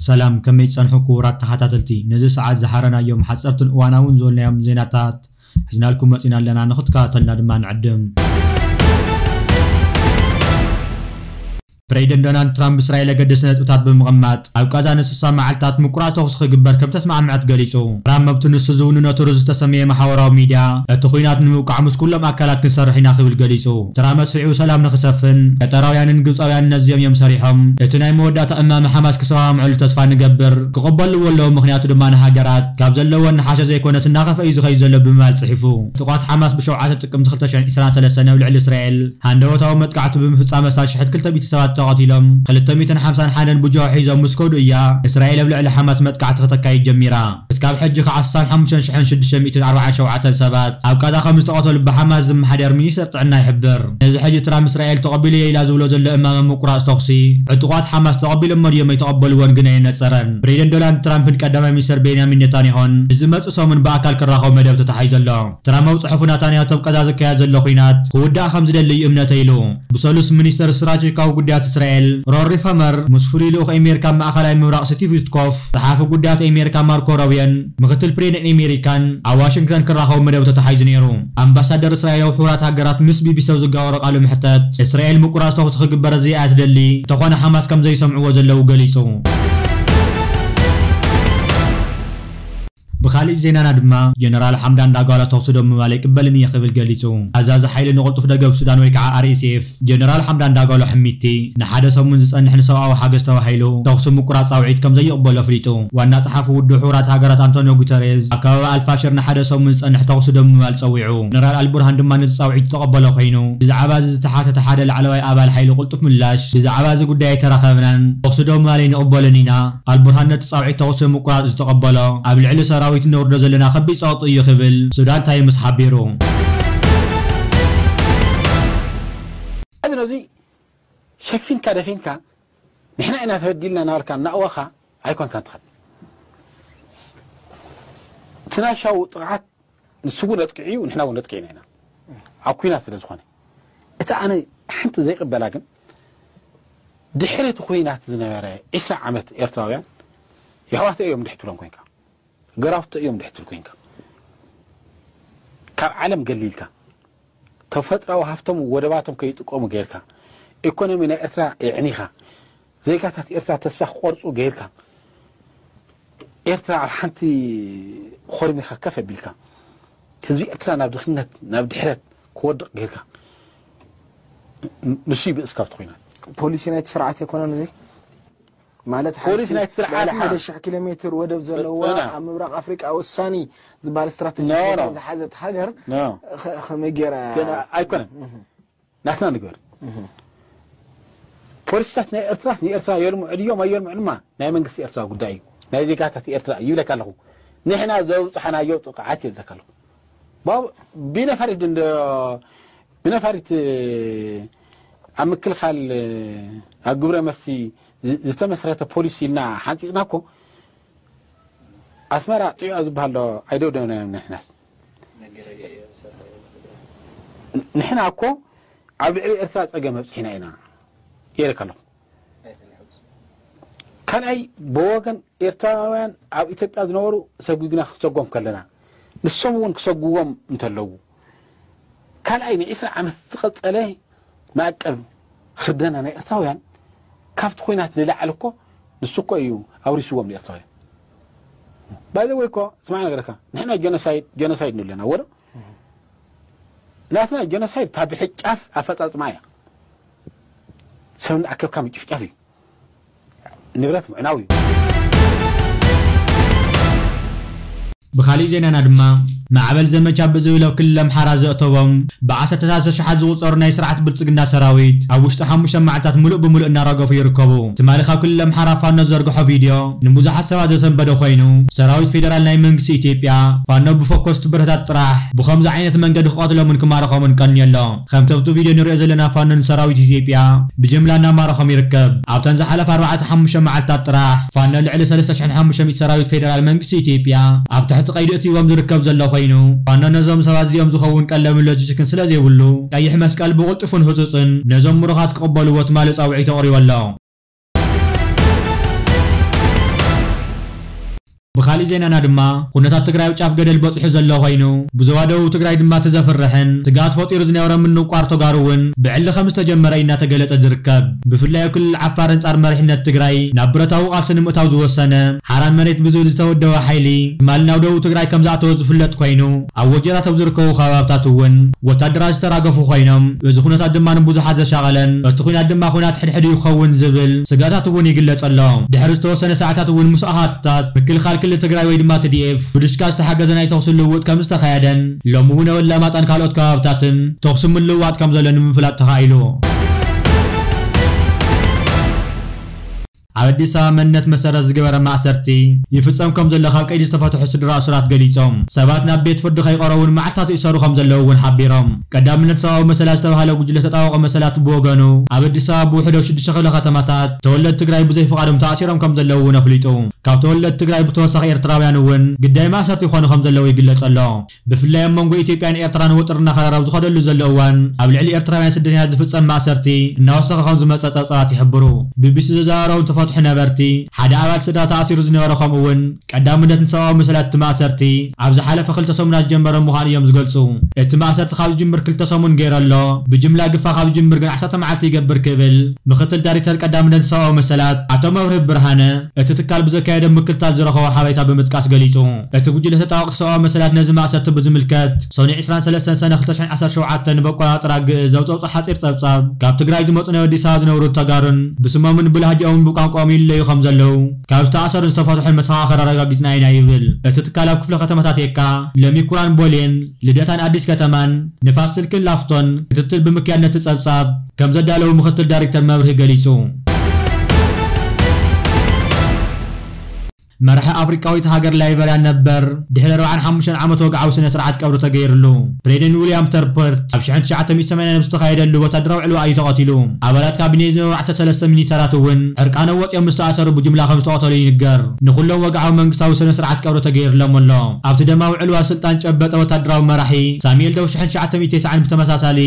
ሰላም፣ ከመይ ጸንሑ ክቡራት ተኸታተልቲ? ነዚ ሰዓት ዝሓረናዮም ሓጸርትን እዋናውን ዝበልናዮም ዜናታት ሒዝናልኩም መጺና ኣለና፣ ንኽትከታተልና ድማ ንዕድም። ፕሬዚደንት ዶናልድ ትራምፕ እስራኤል ኣገደስቲ ነጥብታት ብምቕማጥ፣ ኣብ ቃዛ ንስሳ መዓልታት ምቁራጽ ተኹሲ ክግበር ከም ተስማዕምዐት ገሊጹ። ትራምፕ ኣብቲ ንሱ ዝውንኖ ትሩዝ ዝተሰመየ ማሕበራዊ ሚድያ፣ እቲ ኲናት ንምብቃዕ ምስ ኩሎም ኣካላት ክንሰርሕ ኢና ክብል ገሊጹ። ትራምፕ ኣስፊሑ ሰላም ንኽሰፍን፣ ቀጠራውያንን ግብጻውያንን ነዚኦም እዮም ሰሪሖም። እቲ ናይ መወዳእታ እማመ ሓማስ ክሰማምዑሉ ተስፋ ንገብር። ክቕበልዎ ኣለዎም፣ ምኽንያቱ ድማ ንሃገራት ካብ ዘለወን ንሓሸ ዘይኮነስ እናኸፍአ እዩ ዝኸይድ ዘሎ ብምባል ጽሒፉ። ጥቓት ሓማስ ብሸውዓተ ጥቅምቲ ክልተ ሽሕን ዕስራን ሰለስተን ኣብ ልዕሊ እስራኤል ሃንደበታዊ መጥቃዕቲ ብምፍጻም ኣስታት ሽሕን ክልተ ሚእትን ሰባት ተቐቲሎም፣ ክልተ ሚእትን ሓምሳን ሓደን ብጅሆ ሒዞም ምስ ከዱ እያ እስራኤል ኣብ ልዕሊ ሓማስ መጥቃዕቲ ከተካይድ ጀሚራ። እስካብ ሕጂ ከኣ ስሳን ሓሙሽተን ሽሕን ሽዱሽተ ሚእትን ኣርባዓን ሸውዓተን ሰባት ኣብ ቃዛ ከም ዝተቐተሉ ብሓማስ ዝመሓደር ሚኒስተር ጥዕና ይሕብር። ነዚ ሕጂ ትራምፕ እስራኤል ተቐቢለዮ ኢላ ዝብሎ ዘሎ እማመ ምቁራጽ ተኹሲ፣ ዕጡቓት ሓማስ ተቐቢሎሞ ድዮም ኣይተቐበልዎን ግን ኣየነጸረን። ፕሬዚደንት ዶናልድ ትራምፕን ቀዳማይ ሚኒስተር ቤንያሚን ኔታንያሆን ንዝመጽእ ሰሙን ብኣካል ክራኸቡ መደብ ተታሒዙ ኣሎ። ትራምፕ ኣብ ጽሑፉ፣ ናታንያሁ ኣብ ቃዛ ዝካየድ ዘሎ ኲናት ክውዳእ ከም ዝደሊ እዩ እምነተይ ኢሉ። ብሰሉስ ሚኒስተር ስትራቴጂካዊ ጉዳያት እስራኤል ሮን ሪፈመር ምስ ፍሉይ ልኡኽ ኣሜሪካ ኣብ ማእኸላይ ምብራቕ ስቲቭ ዊትኮፍ፣ ጸሓፊ ጉዳያት ኣሜሪካ ማርኮ ሮቢዮን ምኽትል ፕሬዚደንት ኣሜሪካን ኣብ ዋሽንግተን ክራኸቡ መደብ ተታሒዙ ነይሩ። ኣምባሳደር እስራኤል ኣብ ሕቡራት ሃገራት ምስ ቢቢሲ ኣብ ዝጋበሮ ቃለ መሕተት፣ እስራኤል ምቁራጽ ተኹሲ ክግበር ዘይኣያ ትደሊ እንተኾነ ሓማስ ከም ዘይሰምዕዎ ዘለዉ ገሊጹ። ብኻሊእ ዜናና ድማ፣ ጀነራል ሓምዳን ዳጋሎ ተኹሲ ደው ምባል ኣይቅበልን እየ ክብል ገሊጹ። ኣዛዚ ሓይሊ ንቕልጡፍ ደገፍ ሱዳን ወይ ከዓ ኣር ኤስ ኤፍ፣ ጀነራል ሓምዳን ዳጋሎ ሕሚቲ ንሓደ ሰሙን ዝጸንሕ ንሰብኣዊ ሓገዝ ተባሂሉ ተኹሲ ምቁራጽ ጻውዒት ከም ዘይቕበሎ ኣፍሊጡ። ዋና ጸሓፊ ውድብ ሕቡራት ሃገራት ኣንቶኒዮ ጉተሬዝ፣ ኣብ ከባቢ ኣልፋሽር ንሓደ ሰሙን ዝጸንሕ ተኹሲ ደው ምባል ጸዊዑ። ጀነራል ኣልቡርሃን ድማ ነዚ ጻውዒት ዝተቐበሎ ኮይኑ፣ ብዛዕባ እዚ ዝተሓተተ ሓደ ላዕለዋይ ኣባል ሓይሊ ቅልጡፍ ምላሽ፣ ብዛዕባ እዚ ጉዳይ ኣይተራኸብናን፣ ተኹሲ ደው ምባል ኣይንቕበልን ኢና። ኣልቡርሃን ነቲ ጻውዒት ተኹሲ ምቁራጽ ዝተቐበሎ፣ ኣብ ልዕሊ ሰራዊት ነውርዶ ዘለና ከቢድ ጸቕጢ እዩ ክብል ሱዳን ታይምስ ሓቢሩ። እዚ ነዚ ሸፊንካ ደፊንካ ንሕና ኢና ተበዲልና እናበልካ እናእወኻ ኣይኮንካን ትኸድ። እቲ ናሻው ጥቕዓት ንሱ እውን ኣጥቂዑ እዩ፣ ንሕና እውን ኣጥቂዕና ኢና። ኣብ ኲናት ስለ ዝኾነ። እቲ ኣነ ሓንቲ ዘይቅበላ ግን ድሕሪ እቲ ኲናት ዝነበረ ዒስራ ዓመት ኤርትራውያን የሕዋተ እዮም ድሕትሎም ኮንካ፣ ገራውተ እዮም ድሕትል ኮንካ፣ ካብ ዓለም ገሊልካ፣ ተፈጥራዊ ሃፍቶም ወደባቶም ከይጥቀሙ ጌርካ፣ ኢኮኖሚ ናይ ኤርትራ የዕኒኻ፣ ዜጋታት ኤርትራ ተስፋ ክቆርጹ ጌርካ፣ ኤርትራ ኣብ ሓንቲ ኾርሚኻ ከፍ ኣቢልካ፣ ህዝቢ ኤርትራ ናብ ድኽነት፣ ናብ ድሕረት ክወድቕ ጌርካ፣ ን-፣ ንሱ ይብእስ ካብቲ ኲናት። ፖሊሲ ናይቲ ስርዓት ኣይኮነን እዚ? ማለት ፖሊሲ ሓንቲ ናይቲ ስርዓት ልዕሊ ኢና። ሓደ ሽሕ ኪሎ ሜትር ወደብ ዘለዋ፣ ኢና። ኣብ ምብራቕ ኣፍሪቃ ወሳኒ ዝበሃል ስትራቴጂክ ኖ፣ ቦታ ኖ። ዝሓዘት ሃገር ኖ። ኸ-፣ ኸመይ ጌራ? ገና ኣይኮነን። እህ። ናትና ንግበር። እህ። ፖሊሲታት ናይ ኤርትራ ንኤርትራ የልምዑ ድዮም ኣየልምዑ ድማ ናይ መንግስቲ ኤርትራ ጉዳይ እዩ። ናይ ዜጋታት ኤርትራ እዩ ይብለካ ኣለኹ። ንሕና ዘብጽሓናዮ ጥቕዓት ይብለካ ኣለኹ። ባብ-፣ ብነፋሪት እንደ-፣ ብነፋሪት ኣብ ምክልኻል ኣብ ግብረ መልሲ ዝ-፣ ዝተመስረተ ፖሊሲ ኢልና ሓንጺጽና እኮ ኣስመራ ጥዑያ ዝበሃል ዶ ኣይደብደብናዮን ንሕናስ? ንሕና እኮ ኣብ ልዕሊ ኤርትራ ጸገም ኣብጺሕና ኢና። የረካ ኣለኹ። ካልኣይ፣ ብወገን ኤርትራውያን ኣብ ኢትዮጵያ ዝነበሩ ሰጒግና ክሰጎም ከለና፣ ንሶም እውን ክሰጉዎም እንተለዉ፣ ካልኣይ ንዒስራ ዓመት ዝቐጸለ ማዕቀብ ክርደና ናይ ኤርትራውያን ካብቲ ኲናት ንላዕሊ እኮ ንሱ እኮ እዩ ኣውሪስዎም ንኤርትራውያን። ባይ ዘ ወይ እኮ ስማዕ ነገረካ፣ ንሕና ጀኖሳይድ፣ ጀኖሳይድ ንብለና ወዶ ናትና ጀኖሳይድ ታብሒ ጫፍ ኣፈጻጽማ እያ። ሰብ እንዳኣከብካ ምጭፍጫፍ እዩ። ንብረት ምዕናው እዩ። ብኻሊእ ዜናና ድማ፣ ማዕበል ዘመቻ ብዝብል ኣብ ክልል ኣምሓራ ዘእተዎም ብዓሰርተታት ኣሽሓት ዝቑጸሩ ናይ ስርዓት ብልጽግና ሰራዊት ኣብ ውሽጢ ሓሙሽተ መዓልታት ምሉእ ብምሉእ እናረገፉ ይርከቡ። ትማሊ ካብ ክልል ኣምሓራ ፋኖ ዝዘርግሖ ቪድዮ ንብዙሓት ሰባት ዘሰንበደ ኮይኑ፣ ሰራዊት ፌደራል ናይ መንግስቲ ኢትዮጵያ ፋኖ ብፎኮስቲ ብረታት ጥራሕ ብኸምዚ ዓይነት መንገዲ ክቐትሎምን ክማርኾምን ቀንዩ ኣሎ። ከምቲ ኣብቲ ቪድዮ ንሪኦ ዘለና፣ ፋኖ ንሰራዊት ኢትዮጵያ ብጅምላ እናማረኾም ይርከብ። ኣብተን ዝሓለፋ ኣርባዕተ ሓሙሽተ መዓልታት ጥራሕ ፋኖ ልዕሊ ሰለስተ ሽሕን ሓሙሽተ ሚእቲ ሰራዊት ፌደራል መንግስቲ ኢትዮጵያ ኣብ ትሕቲ ቀይዲ እትይዎም ዝርከብ ዘሎ ኮይኑ፣ ፋኖ ነዞም ሰባት እዚኦም ዝኸውን ቀለብን ሎጂስቲክን ስለ ዘይብሉ፣ ቀይሕ መስቀል ብቕልጡፍን ህጹጽን ነዞም ምሩኻት ክቕበልዎ ትማሊ ጻውዒት ኣቕሪቡ ኣሎ። ብኻሊእ ዜናና ድማ፣ ኩነታት ትግራይ ኣብ ጫፍ ገደል በፂሑ ዘሎ ኮይኑ፣ ብዞባ ደቡብ ትግራይ ድማ እቲ ዘፍርሕን ስግኣት ፈጢሩ ዝነበረ ምንቋር ተጋሩ እውን ብዕሊ ከም ዝተጀመረ እዩ እናተገለጸ ዝርከብ። ብፍላይ ኣብ ክልል ዓፋር ኣንጻር መሪሕነት ትግራይ ናብ ብረታዊ ቃልሲ ንምእታው ዝወሰነ ሓራ መሬት ብዝብል ዝተወደበ ሓይሊ ትማሊ ናብ ደቡብ ትግራይ ከም ዝኣተወ ዝፍለጥ ኮይኑ፣ ኣብ ወጀራት ኣብ ዝርከቡ ከባብታት እውን ወታደራት ዝተራገፉ ኮይኖም፣ እዚ ኩነታት ድማ ንብዙሓት ዘሻቐለን፣ እቲ ኩናት ድማ ኩናት ሕድሕድ ይኸውን ዝብል ስግኣታት እውን ይግለጽ ኣሎ። ድሕሪ ዝተወሰነ ሰዓታት እውን ምስ ኣሃዱታት ምክልኻል ክልል ትግራይ ወይ ድማ ቲ ዲ ኤፍ ብድሽቃ ዝተሓገዘ ናይ ተኹሲ ልውውጥ ከም ዝተኻየደን፣ ሎሚ እውን ኣብ ኣላማጣን ካልኦት ከባብታትን ተኹሲ ምልውዋጥ ከም ዘሎ ንምፍላጥ ተኻኢሉ። ኣብ ኣዲስ ኣበባ መንነት መሰረት ዝገበረ ማእሰርቲ ይፍጸም ከም ዘሎ ካብ ቀይዲ ዝተፈትሑ ስድራ እሱራት ገሊጾም። ሰባት ናብ ቤት ፍርዲ ከይቐረቡን መዓልታት ይእሰሩ ከም ዘለዉ እውን ሓቢሮም። ቀዳምነት ሰብኣዊ መሰላት ዝተባህለ ጉጅለ ተጣበቆ መሰላት ብወገኑ፣ ኣብ ኣዲስ ኣበባ ብውሕዶ ሽዱሽተ ክፍለ ከተማታት ተወለድ ትግራይ ብዘይፍቓዶም ተኣሲሮም ከም ዘለዉ እውን ኣፍሊጡ። ካብ ተወለድ ትግራይ ብተወሳኺ ኤርትራውያን እውን ግዳይ ማእሰርቲ ይኾኑ ከም ዘለዉ ይግለጽ ኣሎ። ብፍላይ ኣብ መንጎ ኢትዮጵያን ኤርትራን ውጥር እናኸረረ ኣብ ዝኸደሉ ዘሎ እዋን፣ ኣብ ልዕሊ ኤርትራውያን ስደተኛታት ዝፍጸም ማእሰርቲ እናወሰኸ ከም ዝመጸ ጸብጻባት ይሕብሩ። ቢ ቢ ሲ ዘዘራረቦም ዝተፈትሑ ነበርቲ፣ ሓደ ኣባል ስድራ ተኣሲሩ ዝነበረ፣ ከምኡ እውን ቀዳምነት ንሰብኣዊ መሰላት እቲ ማእሰርቲ ኣብ ዝሓለፈ ክልተ ሰሙናት ዝጀመረ ምዃኑ እዮም ዝገልጹ። እቲ ማእሰርቲ ካብ ዝጅምር ክልተ ሰሙን ገይሩ ኣሎ። ብጅምላ ግፋ ካብ ዝጅምር ግን ዓሰርተ መዓልቲ ይገብር ክብል ምክትል ዳይሬክተር ቀዳምነት ሰብኣዊ መሰላት ኣቶ መብርህ ብርሃነ እቲ ትካል ብዘካየደ ምክትታል ዝረኸቦ ሓበሬታ ብምጥቃስ ገሊጹ። እቲ ጉጅለ ተጣበቕቲ ሰብኣዊ መሰላት ነዚ ማእሰርቲ ብዝምልከት ሰኑይ ዕስራን ሰለስተን ሰነ ክልተ ሽሕን ዓሰርተ ሸውዓተን ብኣቆጻጽራ ግእዝ ዘውጸውጾ ሓጺር ጸብጻብ፣ ካብ ትግራይ ዝመጹ ናይ ኣዲስ ኣበባ ዝነብሩ ተጋሩን ብስሞምን ብላህጃኦምን ብቋንቋኦም ይለዩ ከም ዘለዉ ካብ ዝተኣሰሩን ዝተፈትሑን መሰኻኽር ኣረጋጊጽና ኢና ይብል። እቲ ትካል ኣብ ክፍለ ከተማታት የካ፣ ለሚኩራን ቦሌን፣ ልደታን ኣዲስ ከተማን ንፋስ ስልክን ላፍቶን ክትትል ብምክያድ ነቲ ጸብጻብ ከም ዘዳለዉ ምክትል ዳይሬክተር መብርሂ ገሊጹ። መራሒ ኣፍሪቃዊት ሃገር ላይበርያ ነበር ድሕሪ ኣርባዓን ሓሙሽተን ዓመት ወግዓዊ ስነ ስርዓት ቀብሪ ተገይርሉ። ፕሬዚደንት ዊልያም ተርፐርት ኣብ ሽሕን ትሽዓተ ሚእትን ሰማንያን ኣብ ዝተኻየደሉ ወታደራዊ ዕልዋ እዩ ተቐቲሉ። ኣባላት ካቢኔ ዝነበሩ ዓሰርተ ሰለስተ ሚኒስተራት እውን ዕርቃኖም ወጺኦም ምስ ተኣሰሩ ብጅምላ ከም ዝተቐተሉ ይንገር። ንኹሎም ወግዓዊ መንግስታዊ ስነ ስርዓት ቀብሪ ተገይርሎም ኣሎ። ኣብቲ ደማዊ ዕልዋ ስልጣን ጨበጠ ወታደራዊ መራሒ ሳሙኤል ደው ሽሕን ትሽዓተ ሚእትን ተስዓን ብተመሳሳሊ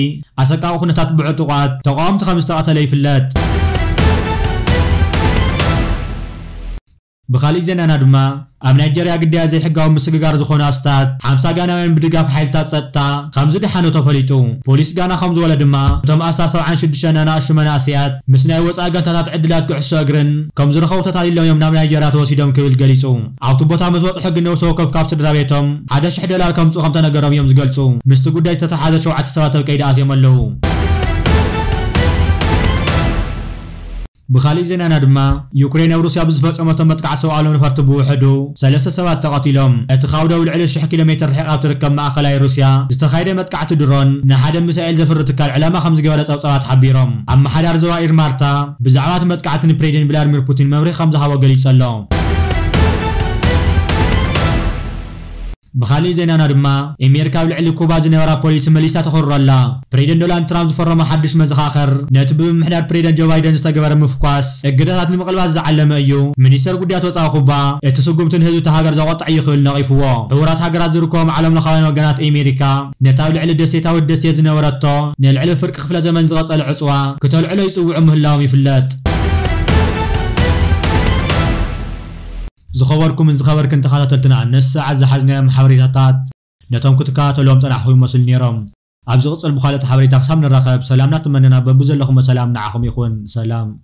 ኣሰቃቂ ኩነታት ብዕጡቓት ተቃወምቲ ከም ዝተቐተለ ይፍለጥ። ብኻሊእ ዜናና ድማ፣ ኣብ ናይጀርያ ግዳያት ዘይሕጋዊ ምስግጋር ዝኾኑ ኣስታት ሓምሳ ጋናውያን ብድጋፍ ሓይልታት ጸጥታ ከም ዝደሓኑ ተፈሊጡ። ፖሊስ ጋና ከም ዝበሎ ድማ፣ እቶም ኣስታት ሰብዓን ሽዱሽተን ኣናእሽቱ መናእሰያት ምስ ናይ ወጻኢ ጋንታታት ዕድላት ኩዕሶ እግርን ከም ዝረኸቡ ተታሊሎም እዮም ናብ ናይጀርያ ተወሲዶም ክብል ገሊጹ። ኣብቲ ቦታ ምስ በጽሑ ግን ነብሲ ወከፍ ካብ ስድራ ቤቶም ሓደ ሽሕ ዶላር ከምጽኡ ከም ተነገሮም እዮም ዝገልጹ። ምስቲ ጉዳይ ዝተተሓዘ ሸውዓተ ሰባት ኣብ ቀይዲ ኣትዮም ኣለዉ። ብኻሊእ ዜናና ድማ፣ ዩክሬን ኣብ ሩስያ ብዝፈጸመቶ መጥቃዕቲ ሰብኣዊ ነፈርቲ ብውሕዱ ሰለስተ ሰባት ተቐቲሎም። እቲ ካብ ደቡብ ልዕሊ ሽሕ ኪሎ ሜትር ርሒቓ ኣብ ትርከብ ማእከላይ ሩስያ ዝተኻየደ መጥቃዕቲ ድሮን ንሓደ ሚሳኤል ዘፍሪ ትካል ዕላማ ከም ዝገበረ ጸብጻባት ሓቢሮም። ኣመሓዳሪ ዞባ ኢርማርታ ብዛዕባ እቲ መጥቃዕቲ ንፕሬዚደንት ቭላድሚር ፑቲን መብርሂ ከም ዝሃቦ ገሊጹ ኣሎ። ብኻሊእ ዜናና ድማ፣ ኣሜሪካ ኣብ ልዕሊ ኩባ ዝነበራ ፖሊሲ መሊሳ ተኹርሮ ኣላ። ፕሬዚደንት ዶናልድ ትራምፕ ዝፈረሞ ሓድሽ መዘኻኸር፣ ነቲ ብምምሕዳር ፕሬዚደንት ጆ ባይደን ዝተገበረ ምፍኳስ እገዳታት ንምቕልባስ ዝዓለመ እዩ። ሚኒስተር ጉዳያት ወጻኢ ኩባ፣ እቲ ስጉምቲ ንህዝቢ እታ ሃገር ዘቖጥዕ እዩ ክብል ነቒፍዎ። ሕቡራት ሃገራት ዝርከቦም ዓለምለኻውያን ወገናት፣ ኣሜሪካ ነታ ኣብ ልዕሊ ደሴታዊት ደሴት ዝነበረቶ ንልዕሊ ፍርቂ ክፍለ ዘመን ዝቐጸለ ዕጽዋ ክተልዕሎ ይጽውዑ ምህላዎም ይፍለጥ። ዝኸበርኩምን ዝኸበርክን ተኸታተልትና፣ ነዚ ሰዓት ዝሓዝናዮም ሓበሬታታት ነቶም ክትከታተልዎም ጸናሕኩም ይመስሉ ነይሮም። ኣብ ዝቕጽል ብኻልኦት ሓበሬታ ክሳብ ንራኸብ፣ ሰላምና ትመነና። በብዘለኹሞ ሰላም ንዓኹም ይኹን። ሰላም።